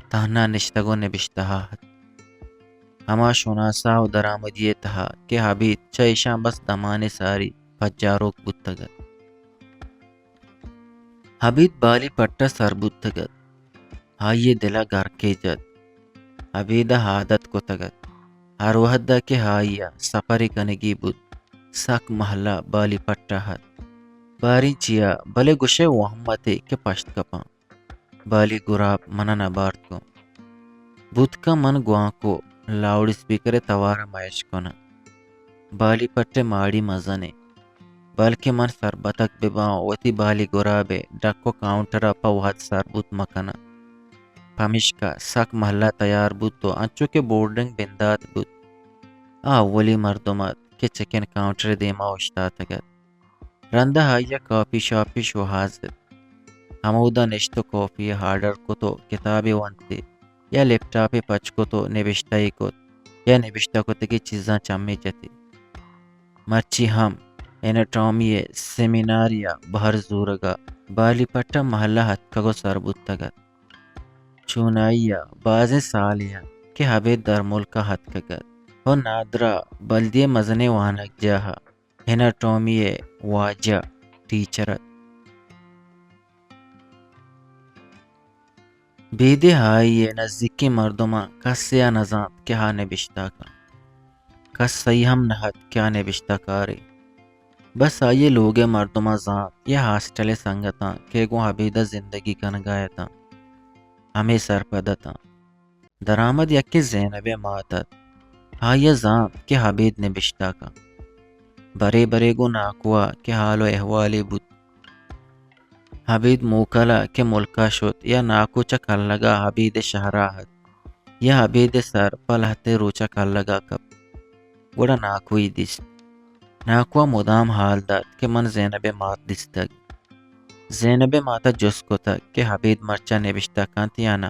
تہنا نشتگ ءُ نبشتہ ءَ ات۔ ہما شناسا ءُ درآمدی ءِ تہا کہ ابید چہ ایشاں بس دمانے ساری پجاروک بوتگ ات۔ ابید بالی پٹ ءَ سر بوتگ ات۔ آئی ءِ دل ءَ گرکے جت۔ ابید ءَ عادت کتگ ات۔ ہر وہد ءَ کہ آئی ءَ سپرے کنگی بوت، سک مہلہ بالی پٹ ءَ ات۔ باریں چیا، بلے گوشئے وہم اتے کہ پشت کپاں۔ بالی گراب من ءَ نہ بارت گوں۔ بوت کن من گوانکو لاؤڈ اسپیکر ءِ توار ءَ مئے اشکناں۔ بالی پٹ ءِ ماڑی مزن انت۔ بلکیں من سربتک بہ باں ءُ وتی بالی گراب ءِ ڈک ءُ کاؤنٹر ءَ پہ وہد سر بوت مہ کناں۔ پمیشکا سک مہلہ تیار بوت ءُ انچو کہ بورڈنگ بندات بوت، آ اولی مردم ات کہ چیکن کاؤنٹر ءِ دیما اوشتاتگ ات۔ رند ءَ آئی ءَ کافی شاپے شوہاز ات۔ ہمودا نشت ءُ کافی ءَ آرڈر کت ءُ کتابے ونت ئے یا لیپ ٹاپے پچ کت و نبشتہ ئے کت یا نبشتہ کتگیں چیزاں چمے جتی۔ مرچی ہم اناٹومی ءِ سیمینارے ءَ بہر زورگ ءَ بالی پٹ ءَ محلہ اتکگ و سر بوتگ ات۔ چونائی ءَ بازیں سالے ات کہ ابید درملک ءَ اتکگ ات و نادرا بلدی ءِ مزنیں وانگجاہ ءَ اناٹومی ءِ واجہ ٹیچر ات۔ بیدے آئی ءِ نزیکیں مردماں کسے ءَ نہ زانت کہ آ نبشتہ کنت۔ کس سہی ہم نہ ات کہ آ نبشتہ کارے۔ بس آئی ءِ لوگ ءِ مردماں زانت یا ہاسٹل ءِ سنگتاں کہ گوں ابید ءَ زندگی کنگ ءَ اتاں، ہمے سرپد اتاں۔ درآمد یکے زینب ءِ مات ات۔ آئی ءَ زانت کہ ابید نبشتہ کنت۔ برے برے گوں ناکو ءَ کہ حال و احوالے بوت۔ ابید موکل ءَ کہ ملک ءَ شت یا ناکو چہ کلگ ءَ ابید ءِ شہر ءَ ات یا ابید ءِ سر پہ لہتے روچ ءَ کلگ ءَ کپت، گڑا ناکو ئے دیست۔ ناکو ءَ مدام حال دات کہ من زینب ءِ مات دیستگ۔ زینب ءِ مات ءَ جست کتگ کہ ابید مرچاں نبشتہ کنت یا نہ۔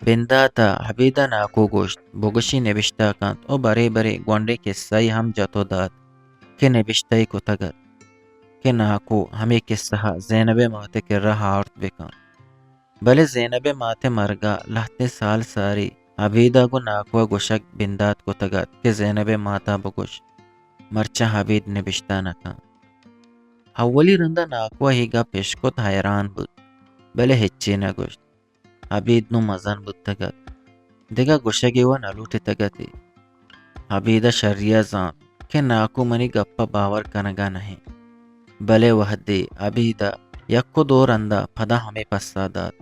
بندات ءَ ابید ءَ ناکو گوشت، بگوشی نبشتہ کنت و برے برے گونڈیں کسہ ئے ہم جت و دات کہ نبشتہ ئے کتگ ات کہ ناکو ہمے کسہ ءَ زینب ءِ مات ءِ کرا آورت بہ کنت۔ بلے زینب ءِ مات ءِ مرگ ءَ لہتیں سال ساری ابید ءَ گوں ناکو ءَ گوشگ بندات کتگ ات کہ زینب ءِ مات ءَ بگوش، مرچاں ابید نبشتہ نہ کنت۔ اولی رند ءَ ناکو ءَ اے گپ اشکت، حیران بوت، بلے ہچے نہ گوشت۔ ابید نوں مزن بوتگ ات۔ دگہ گوشگے وَ نہ لوٹتگ ات ئے۔ ابید ءَ شری ءَ زانت کہ ناکو منی گپ ءَ باور کنگ ءَ نہ انت۔ بلے وہدے ابید ءَ یک و دو رند ءَ پدا ہمے پسہ دات،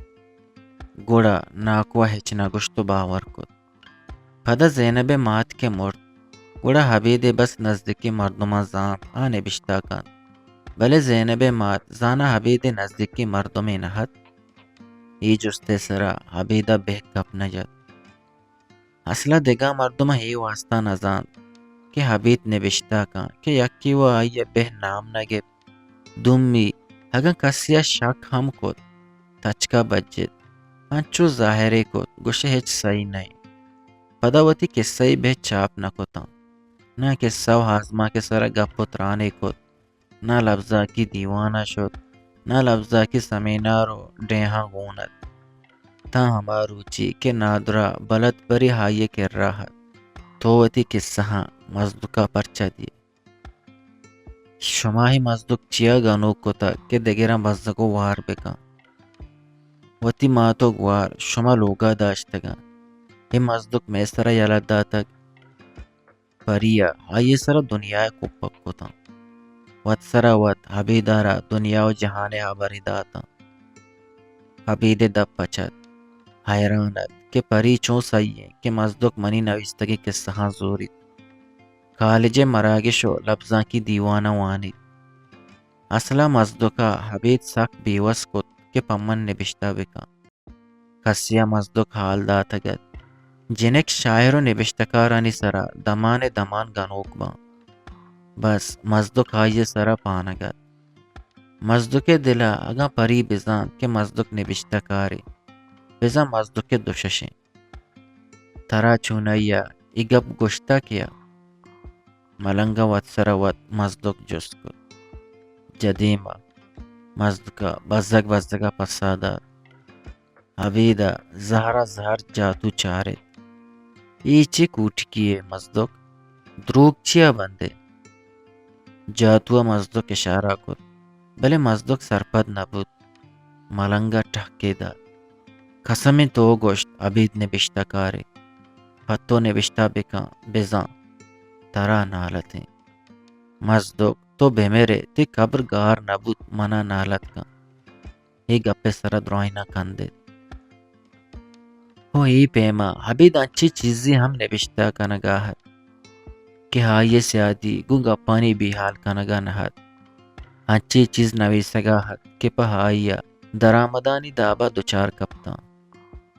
گڑا ناکو ءَ ہچ نہ گوشت و باور کت۔ پدا زینب ءِ مات کہ مرت، گڑا ابید ءِ بس نزیکیں مردماں زانت آ نبشتہ کنت۔ بلے زینب ءِ مات زاناں ابید ءِ نزیکیں مردمے نہ ات؟ اے جست ءِ سرا ابید ءَ بہ گپ نہ جت۔ اسل ءَ دگہ مردماں اے واستا نہ زانت کہ ابید نبشتہ کنت کہ یکے وَ آئی ءَ بہ نام نہ گپت۔ دومی، اگاں کسے ءَ شک ہم کت، تچک ءَ بجت، انچو ظاہرے کت، گوشے ہچ سہی نہ انت۔ پدا وتی کسہ ئے بہ چاپ نہ کتاں۔ نہ کسہ و آزمانک ءِ سرا گپ و ترانے کت، نہ لبزانکی دیوان ءَ شت، نہ لبزانکی سیمینار و ڈیہاں گون ات۔ تاں ہما روچے کہ نادرا بلد پری آئی ءِ کرا ات، تو وتی کسہاں مزدک ءَ پرچا دیئے؟ شما اے مزدک چیا گنوک کتگ کہ دگراں بزگ و وار بکن؟ وتی مات و گوار شما لوگ ءَ داشتگ انت۔ اے مزدک مئے سرا یلہ داتگ۔ پری ءَ آئی ءِ سرا دنیا ءِ کپگ کتاں۔ وت سرا وت ابید ءَ را دنیا و جہان ءِ ہبرے داتاں۔ ابید ءِ دپ پچ ات۔ حیران ات کہ پری چون سہی انت کہ مزدک منی نویستگیں کسہاں زوریت۔ کالج ءِ مراگش و لبزانکی دیواناں وانیت۔ اسل ءَ مزدک ءَ ابید سک بیوس کت کہ پہ من نبشتہ بکن۔ کسے ءَ مزدک حال داتگ ات۔ جنک شاعر و نبشتہ کارانی سرا دمان ءَ دمان گنوک باں۔ بس مزدک آئی ءِ سرا پانگ ات۔ مزدک ءِ دل ءَ اگاں پری بزانت کہ مزدک نبشتہ کارے، بزاں مزدک ءِ دشش انت۔ ترا چونائی ءَ اے گپ گوشتگ کئے ءَ؟ ملنگ ءَ وت سرا وت مزدک جست کت۔ جدیم ءَ مزدک ءَ بزگ بزگ ءَ پسہ دات۔ ابید ءَ زہر ءَ زہر جاتو چارت۔ اے چے کوٹکی ئے مزدک؟ دروگ چیا بندئے؟ جاتو ءَ مزدک اشارہ کت، بلے مزدک سرپد نہ بوت۔ ملنگ ءَ ٹہکے دات۔ قسم انت تو گوشت ابید نبشتہ کارے۔ پہ تو نبشتہ بکن، بزاں ترا نالت انت۔ مزدک، تو بمرئے، تئی قبر گار نہ بوت، منا نالت کن۔ اے گپ ءِ سرا درائیناں کندت۔ ہو اے پیما ابید انچیں چیزے ہم نبشتہ کنگا ات کہ آئی ءِ سیادی گوں گپانی بیحال کنگا نہ ات۔ انچیں چیز نویسگا ات کہ پہ آئی ءَ درآمدانی دابا دچار کپتاں۔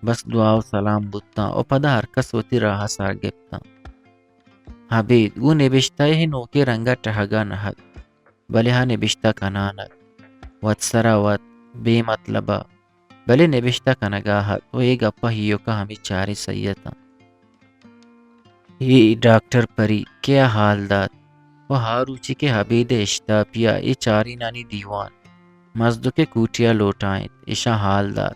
بس دعا و سلام بوتاں و پدا ہرکس وتی راہ ءَ سر گپتاں۔ ابید گوں نبشتہ ءِ نوکیں رنگ ءَ ٹہگا نہ ات، بلے آ نبشتہ کنان ات۔ وت سرا وت بے مطلب ءَ بلے نبشتہ کنگا ات و اے گپا ایوکا ہمے چاریں سہی اتاں۔ اے ڈاکٹر پری کیا حال دات؟ و ہا روچی کہ ابید ء اشتاپی ء اے چارینانی دیوان مزدک ء کوٹی ء لوٹائینت، ایشاں حال دات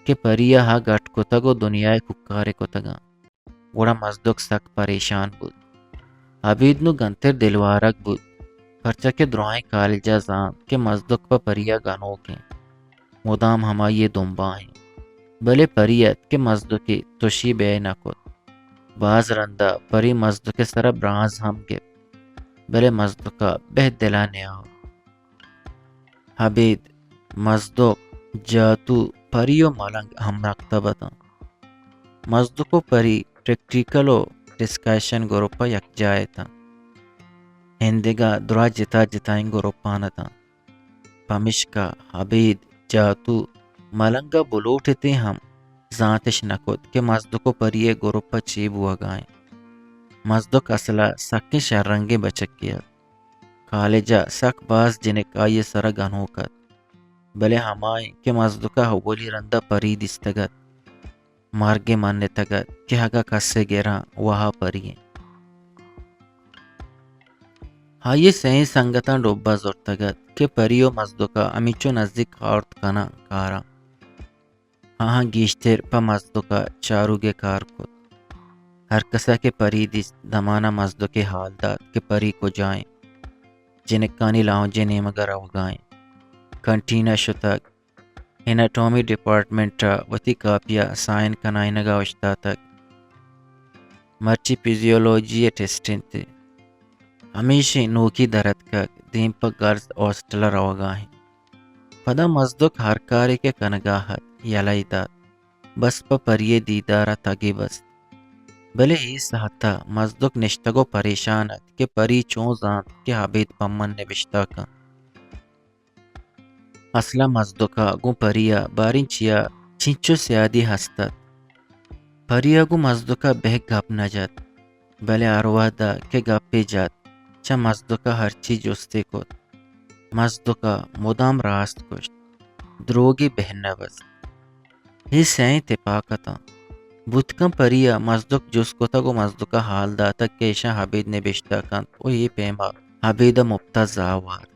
کہ پری ء ہا گٹ کتگ و دنیا ء کوکارے کتگاں۔ گڑا مزدک سک پریشان بوت۔ ابید نوں گنتر دلوارگ بوت، پرچا کہ دراہیں کالج ء زانت کہ مزدک پہ پری ء گنوک انت۔ مدام ہمائی ء دمبا انت۔ بلے پری ات کہ مزدک ء تشی بئے نہ کت۔ باز رندا پری مزدک ء سرا برانز ہم گپت، بلے مزدک ء بہ دل ء نیاورت۔ ابید، مزدک، جاتو، پری و ملنگ ہم مکتب اتاں۔ مزدک و پری پریکٹیکل و ڈسکشن گروپ ء یکجاہ اتاں۔ ایندگہ دراہ جتا جتائیں گروپان اتاں۔ پمیشکا ابید، جاتو، ملنگ ء بلوٹ اتیں ہم زانتش نہ کت کہ مزدک و پری ء گروپ ء چے بوہگا انت۔ مزدک اصل ء سکیں شررنگیں بچکے ات۔ کالج ء سک باز جنک آئی ء سرا گنوک ات، بلے ہمائیں کہ مزدک ء اولی رند ء پری دیستگ ات، مرگ ء منتگ ات کہ اگاں کسے گراں وہا پری انت۔ آئی ء سئیں سنگتاں ڈبہ زرتگ ات کہ پری و مزدک ء ہمینچو نزیک آورت کناں کاراں۔ آہاں گیشتر پہ مزدک ء چاروگ ء کار کت۔ ہر کس ء کہ پری دیست، دمان ء مزدک ء حال دات کہ پری کجا انت۔ جنکانی لاؤنج ء نیمگ ء روگا انت۔ کنٹین ء شتگ۔ اناٹومی ڈیپارٹمنٹ ء وتی کاپی ء سائن کنائینگ ء اوشتاتگ۔ مرچی فزیولوجی ء ٹیسٹ انت۔ ہمیشی نوکی در اتکگ، دیم پہ گرلز ہاسٹل ء روگا انت۔ پدا مزدک ہر کارے کہ کنگا ات، یلہ ئی دات۔ بس پہ پری ء دیدار ء تگے بست۔ بلے اے ساعت ء مزدک نشتگ و پریشان ات کہ پری چون زانت کہ ابید پہ من نبشتہ کنت۔ اصل ء مزدک ء گوں پری ء باریں چیا چنچو سیادی ہست ات۔ پری ء گوں مزدک ء بہ گپ نہ جت۔ بلے ہر وہد ء کہ گپے جت، چہ مزدک ء ہرچی جستے کت۔ مزدک ء مدام راست گوشت، دروگے بہ نہ بست۔ اے سئیں تپاک اتاں۔ بوت کن پری ء مزدک جست کتگ و مزدک ء حال داتگ کہ ایشاں ابید نبشتہ کنت و اے پیما ابید ء مپت ء زاہ وارت۔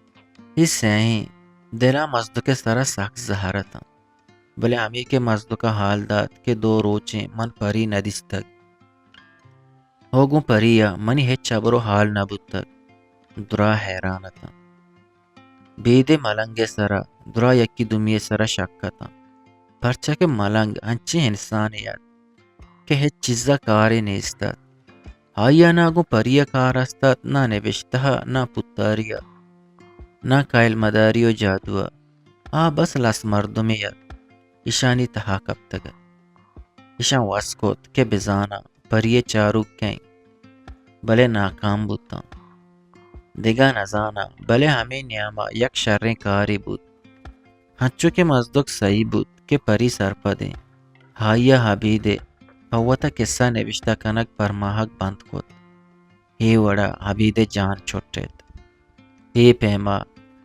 اے سئیں دل ء مزدک ء سرا سک زہر اتاں۔ بلے ہمے کہ مزدک ء حال دات کہ دو روچیں من پری نہ دیستگ۔ ہو گوں پری ء منی ہچ ہبر و حال نہ بوتگ۔ دراہ حیران اتاں۔ بیدے ملنگ ء سرا دراہ یکی دومی ء سرا شک اتاں۔ پرچا کہ ملنگ انچیں انسانے ات کہ ہچ چیز ء کارے نیست ات۔ آئی ء نہ گوں پری ء کار است ات، نہ نبشتہ ء، نہ پوتاری ء، نہ کائل مداری و جادو ء۔ آ بس لس مردمے ات، ایشانی تہا کپتگ ات۔ ایشاں وس کت کہ بزاناں پری ء چاروک کئے انت، بلے ناکام بوتاں۔ دگہ نزاناں، بلے ہمے نیام ء یک شریں کارے بوت۔ انچو کہ مزدک سہی بوت کہ پری سرپد انت، آئی ء ابید ء پہ وت ء کسہ نبشتہ کنگ پرماہگ بند کت۔ اے وڑ ء ابید ء جان چٹ ایت۔ اے پیم ء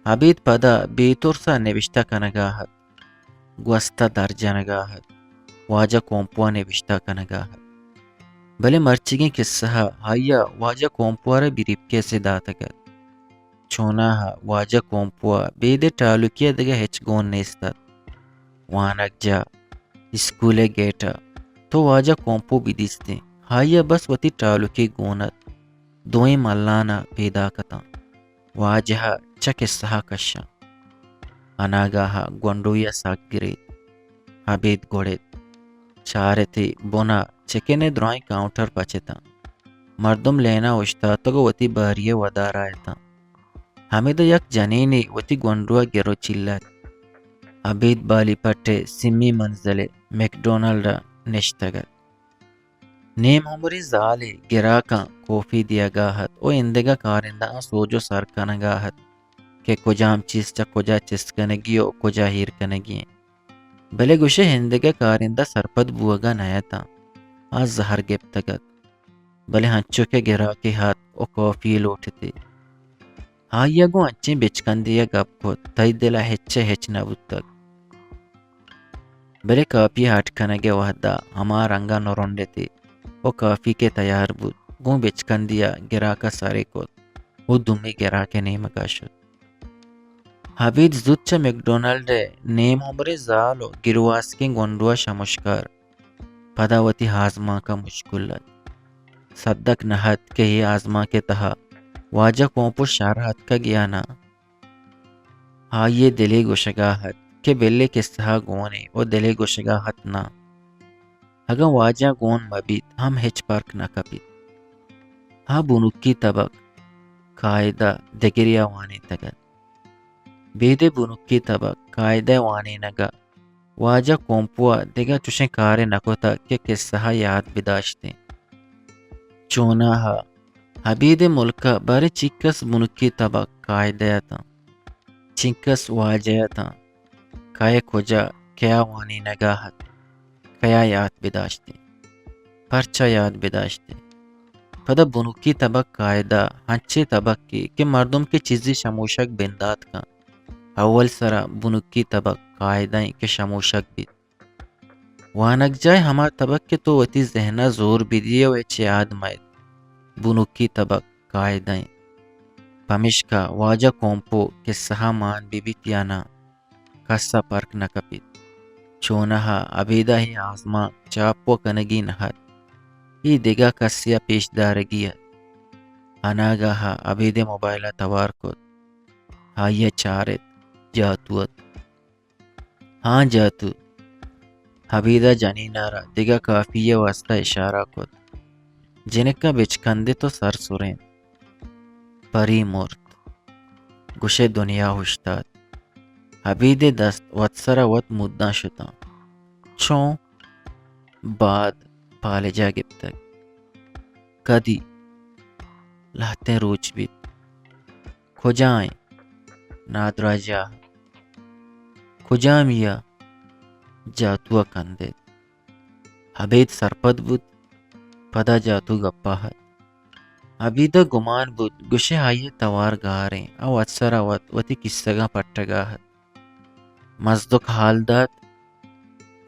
ابید پدا بے ترس ء نبشتہ کنگ ء ات۔ گوست ء در جنگ ء ات۔ واجہ کومپو ء نبشتہ کنگ ء ات۔ بلے مرچیگیں کسہ ء آئی ء واجہ کومپو ء را بریف کیسے داتگ ات۔ چوناہا واجہ کومپو ء بید ء ٹالکی ء دگہ ہچ گون نیست ات۔ وانگجاہ، اسکول ء گیٹ ء تو واجہ کومپو بدیستیں، آئی ء بس وتی ٹالکی گون ات۔ دوئیں ملان ء پیداک اتاں۔ واجہ ء چہ کسہ ء کشاں۔ اناگاہ ء گونڈوی ء سک گریت۔ ابید گڑت۔ چارتی بن ء چکن ء درائیں کاؤنٹر پچ اتاں۔ مردم لین ء اوشتاتگ ء وتی باری ء ودار ء اتاں۔ ہمدا یک جنینے وتی گونڈو ء گر و چیل ات۔ ابید بالی پٹ ء سیمی منزل ء میکڈونلڈ ء نشتگ ات۔ نیم عمریں زالے گراکاں کوفی دیگ ء ات و ایندگہ کارندہاں سوج و سر کنگ ء ات کہ کجام چیز چہ کجا چست کنگی و کجا ایر کنگی انت۔ بلے گوشئے ایندگہ کارندہ سرپد بوگ ء نہ اتاں۔ آ زہر گپتگ ات۔ بلے انچو کہ گراکے ات و کافی لوٹتے، آئی ء گوں انچیں بچکندے ء گپ کت، تئی دل ء ہچ ء ہچ نہ بوتگ۔ بلے کافی ءِ ہاٹ کنگ ءِ وہد ءَ ہما رنگ ءَ نرنڈت ءُ کافی کہ تیار بوت، گوں بچکندی ءَ گراک ءَ سر ئے کت ءُ دومی گراک ءِ نیمگ ءَ شت۔ ابید زوت چہ میکڈونلڈ ءِ نیم عمریں زال ءُ گرواسکیں گونڈو ءَ شموشکار، پدا وتی آزمانک ءَ مشکل ات۔ سدک نہ ات کہ اے آزمانک ءِ تہا واجہ کومپو شر اتکگ یا نہ۔ آئی ءِ دل ئے گوشگ ءَ ات کہ بلے کسہ ءَ گون ایں ءُ دل ئے گوشگ ءَ ات ناں۔ اگاں واجہ گون مہ بیت ہم ہچ پرک نہ کپیت۔ آ بنکی تبک قاعدہ دگرے ءَ وانینتگ ات۔ بیدے بنکی تبک قاعدہ ءِ وانینگ ءَ واجہ کومپو ءَ دگہ چشیں کارے نہ کتگ کہ کسہ ءَ یات بداشتیں۔ چوناہا ابید ءِ ملک ءَ باریں چنکس بنکی تبک قاعدہ اتاں، چنکس واجہ اتاں، کئے کجا، کیا وانینگ ءَ ات، کیا یات بداشتیں، پرچا یات بداشتیں۔ پدا بنکی تبک قاعدہ انچیں تبکے کہ مردم کہ چیزے شموشگ بندات کن، اول سرا بنکی تبک قاعدہ ایں کہ شموشگ بیت۔ وانگجاہ ہما تبک کہ تو وتی ذہن ءَ زور بدیئے ءُ ہچ یاد مئیت، بنکی تبک قاعدہ ایں۔ پمیشکا واجہ کومپو کسہ ءَ مان بہ بیت یا ناں، کس ءَ پرک نہ کپیت۔ چوناہا ابید ءَ اے آزمانک چاپ ءُ کنگی نہ ات، اے دگہ کسے ءَ پیش دارگی ات۔ اناگاہ ءَ ابید ءِ موبائل ءَ توار کت، آئی ءَ چارت، جاتو ات۔ ہاں جاتو۔ ابید ءَ جنین ءَ را دگہ کافی ءِ واستہ اشارہ کت۔ جنک ءَ بچکندت ءُ سر سرینت۔ پری مرت۔ گوشئے دنیا اوشتات۔ ابید ءِ دست وت سرا وت موداں شتاں۔ چوں؟ باد پالجا گپتگ۔ کدی؟ لہتیں روچ بیت۔ کجا ایں؟ نادراہجاہ۔ کجامی ءَ؟ جاتو ءَ کندت۔ ابید سرپد بوت، پدا جاتو گپ ءَ ات۔ ابید ءَ گمان بوت، گوشئے آئی ءِ توار گاریں، آ وت سرا وت وتی کیسگاں پٹگ ءَ ات۔ مزدک حال دات۔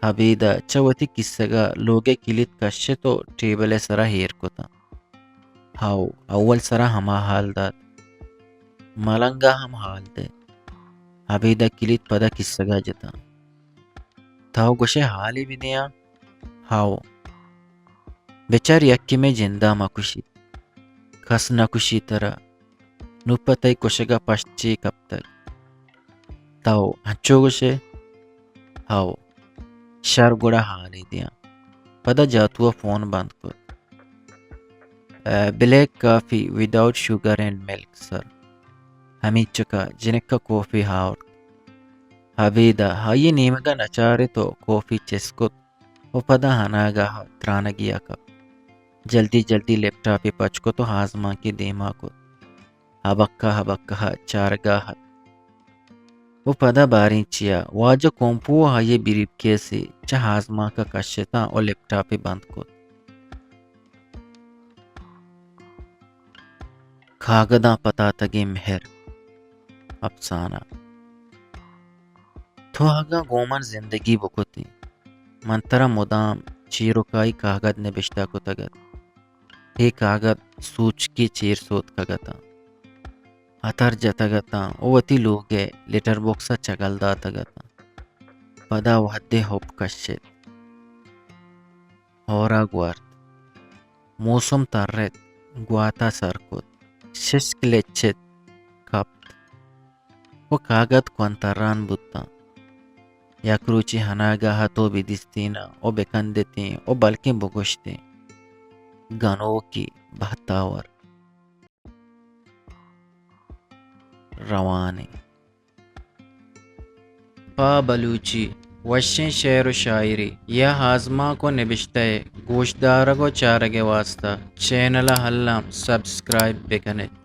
ابید ءَ چہ وتی کیسگ ءَ لوگ ءِ کلید کشت ءُ ٹیبل ءِ سرا ایر کتاں۔ ہئو، اول سرا ہما حال دات۔ ملنگ ءَ ہم حال دئے۔ ابید ءَ کلید پدا کیسگ ءَ جتاں۔ تو گوشئے حالے بدیاں؟ ہئو۔ بچار یکے مئے جند ءَ مہ کشیت۔ کس نہ کشیت ترا۔ نوں پہ تئی کشگ ءَ پشت چے کپتگ؟ تو انچو گوشئے؟ ہئو۔ شر گڑا حالے دیاں۔ پدا جاتو ءَ فون بند کت۔ اے، بلیک کافی وداؤٹ شوگر اینڈ ملک، سر۔ ہمینچک ءَ جنک ءَ کافی آورت۔ ابید ءَ آئی ءِ نیمگ ءَ نچارت ءُ کافی چست کت ءُ پدا اناگاہ ءَ ترانگی ءَ کپت۔ جلدی جلدی لیپ ٹاپے پچ کت ءُ آزمانکے دیما کت۔ ہبکہ ہبکہ ءَ چارگ ءَ ات۔ ءُ پدا باریں چیا واجہ کومپو ءَ آئی ءِ بریف کیسے چہ آزمانک ءَ کشتاں ءُ لیپ ٹاپے بند کت۔ کاگداں پتاتگیں مہر۔ افسانہ۔ تو اگاں گوں من زندگی بکتیں، من ترا مدام چیرکائی کاگد نبشتہ کتگ ات۔ اے کاگد سوچکی چیر سوتکگ اتاں، عطر جتگ اتاں ءُ وتی لوگ ءِ لیٹر باکس ءَ چگل داتگ اتاں۔ پدا وہدے ہب کشت، ہورگ وارت۔ موسم ترت، گوات ءَ سر کت، ششک لچت، کپت ءُ کاگد کوان تران بوتاں۔ یک روچے اناگاہ ءَ تو بدیستیناں ءُ بکندتیں ءُ بلکیں بگوشتیں، گنوکی بہتاور۔ روان ایں۔ پہ بلوچی وشیں شعر ءُ شاعری یا آزمانک ءُ نبشتہ ءِ گوشدارگ ءُ چارگ ءِ واستہ چینل ءَ الم سبسکرائب بکن ات۔